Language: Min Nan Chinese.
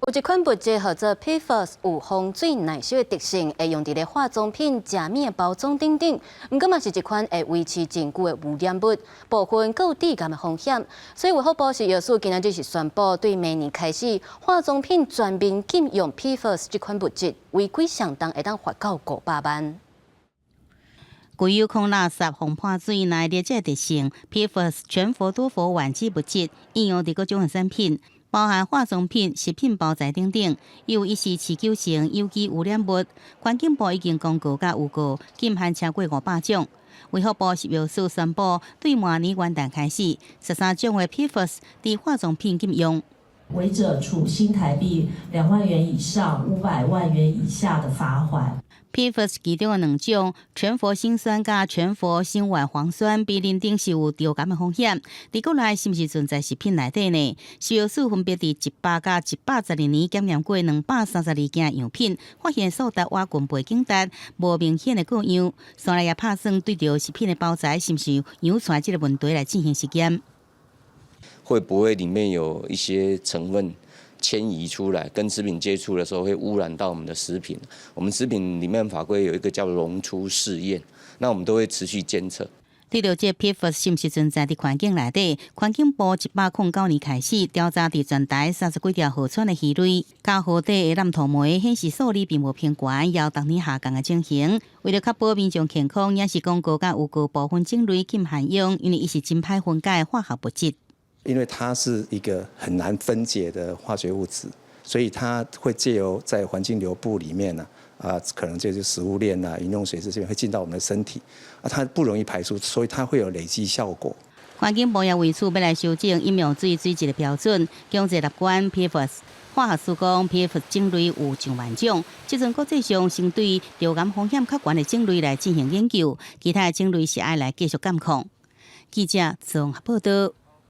有一款物質號做 PFAS，有防水耐燒的特性，會用佇咧化妝品、食物的包裝等等。毋過嘛是一款會維持真久的污染物，部分閣有致癌的風險。所以衛福部食藥署今仔日是宣布，對明年開始，化妝品全面禁用 PFAS 這款物質，違規上重會當罰到500萬。具有抗垃圾、防潑水、耐熱這个特性，PFAS 全氟多氟烷基物質應用佇各種的產品，包含化妝品、食品包材等等，由於是持久性有機污染物，環境部已經公告佮預告禁限超過500種。衛福部食藥署宣布，對明年元旦開始，13種的 PFAS 佇化妝品禁用。違者處新台幣2萬元以上500萬元以下的罰鍰。 PFAS 其中的兩種全氟辛酸佮全氟辛烷磺酸被認定是有致癌的風險。佇國內是毋是存在食品內底呢？食藥署分別佇100佮112年檢驗過232件樣品，發現數值倚近背景值，無明顯的過量。所以也拍算對著食品的包材是毋是揚出這个問題來進行實驗。會不會裡面有一些成分遷移出來，跟食品接觸的時候會污染到我們的食品？我們食品裡面法規有一個叫溶出試驗，那我們都會持續監測。對著這 PFAS 是毋是存在佇環境內底？環境部109年開始調查佇全台30幾條河川的魚類，佮河底的湳塗酶顯示數字並無偏懸，猶逐年下降的情形。為了確保民眾健康，也是公告佮預告部分種類禁限用，因為伊是真歹分解的化學物質。因為它是一個很難分解的化學物質，所以它會借由在環境流布裡面呢，啊，可能就是食物鏈啊、飲用水這些會進到我們的身體，啊，它不容易排出，所以它會有累積效果。環境部也為此欲來修正飲用水水質的標準，強制納管 PFAS。化學師講，PFAS 種類有上萬種，這陣國際上先對致癌風險較懸的種類來進行研究，其他的種類是愛來繼續監控。記者綜合報道。